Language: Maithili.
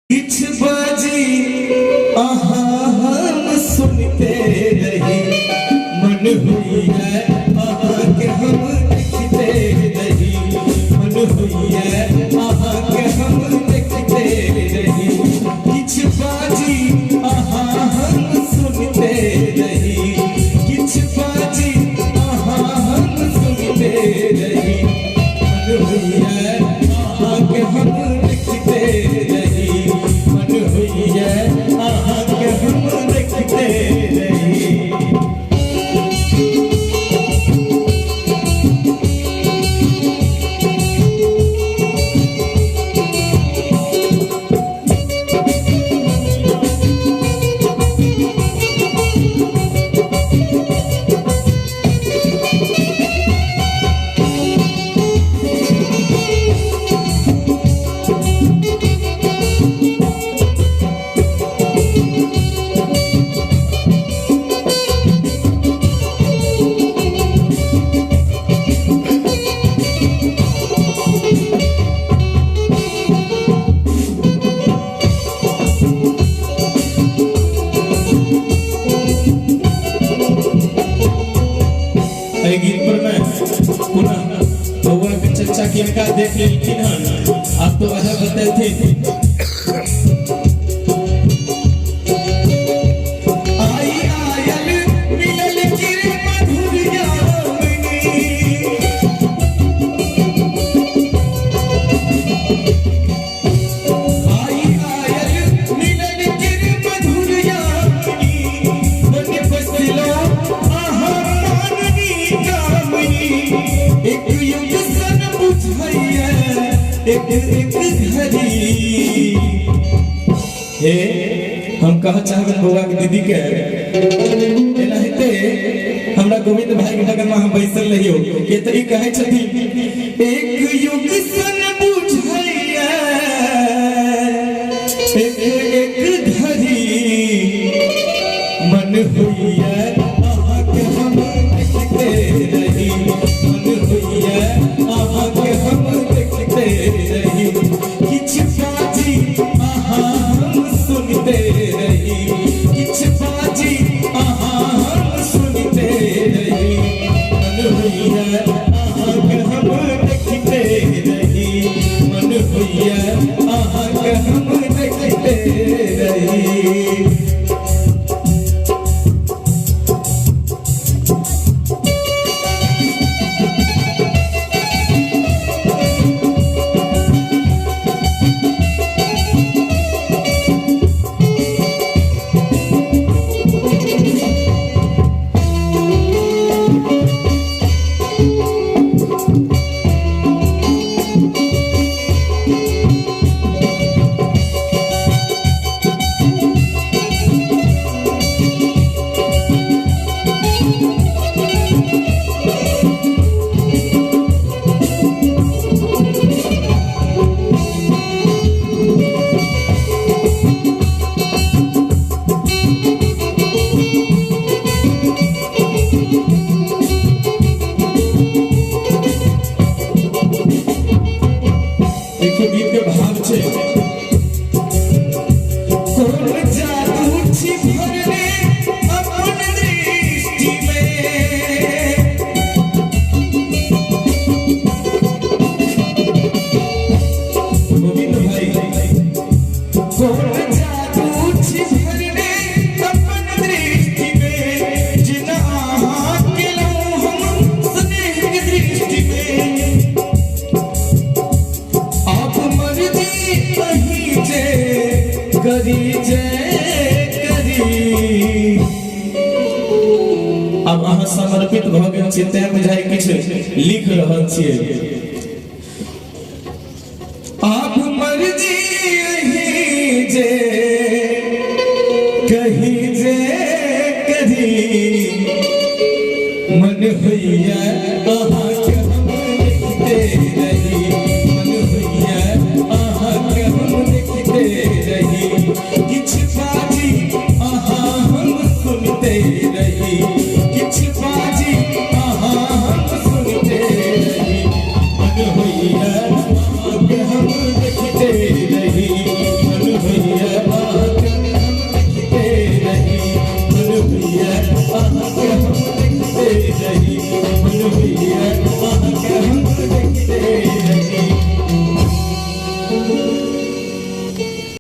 किछ बाजी अहाँ हम सुनते रही, मन होइए अहाँके हम देखते रही, मन होइए अहाँके हम देखते रही। किछ बाजी अहाँ हम सुनते रही, किछ बाजी अहाँ हम सुनते रही, मन होइए अहाँके हम देखते रही, मन होइए अहाँके हम देखते रही। एहि गीत पर में पुनः बउआ के चचा किनका देख लेलखिन हन, आब तो वह बतेथिन। आई आयल मिलल किर मधुर यामिनी, आई आयल मिलल किर मधुर यामिनी, मन बसलो अहाँ माननी कामिनी, एक युग सन बुझैया एक एक घड़ी। हे हम कह चाहबन बउआ के दीदी के, एनाहिते हमरा गोविंद भाई के लगन में हम बैसल रहियो के त ई कहै छथिन, एक युग सन बुझैया एक एक घड़ी, मन होइए अहाँके हम देखते रही, मन होइए अहाँके हम देखते रही, किछ बाजी अहाँ हम सुनते रही, किछ बाजी अहाँ हम सुनते रही, मन होइए अहाँके हम देखते रही, मन होइए अहाँके हम देखते रही। देखियो गीत के भाव छै, कोन जादू छी भरने अपन दृष्टि में, गोविंद भाई कोन जादू छी भरने अपन दृष्टि में, जिना अहाँ केलहुँ हम स्नेह के दृष्टि में, आप मर्जी अहीं जे करी जे करी। अब अहाँ समर्पित भऽ गेल छी तें बुझाइ किछु लिख रहल छियै। आप मर्जी अहीं जे कही जे करी, मन होइए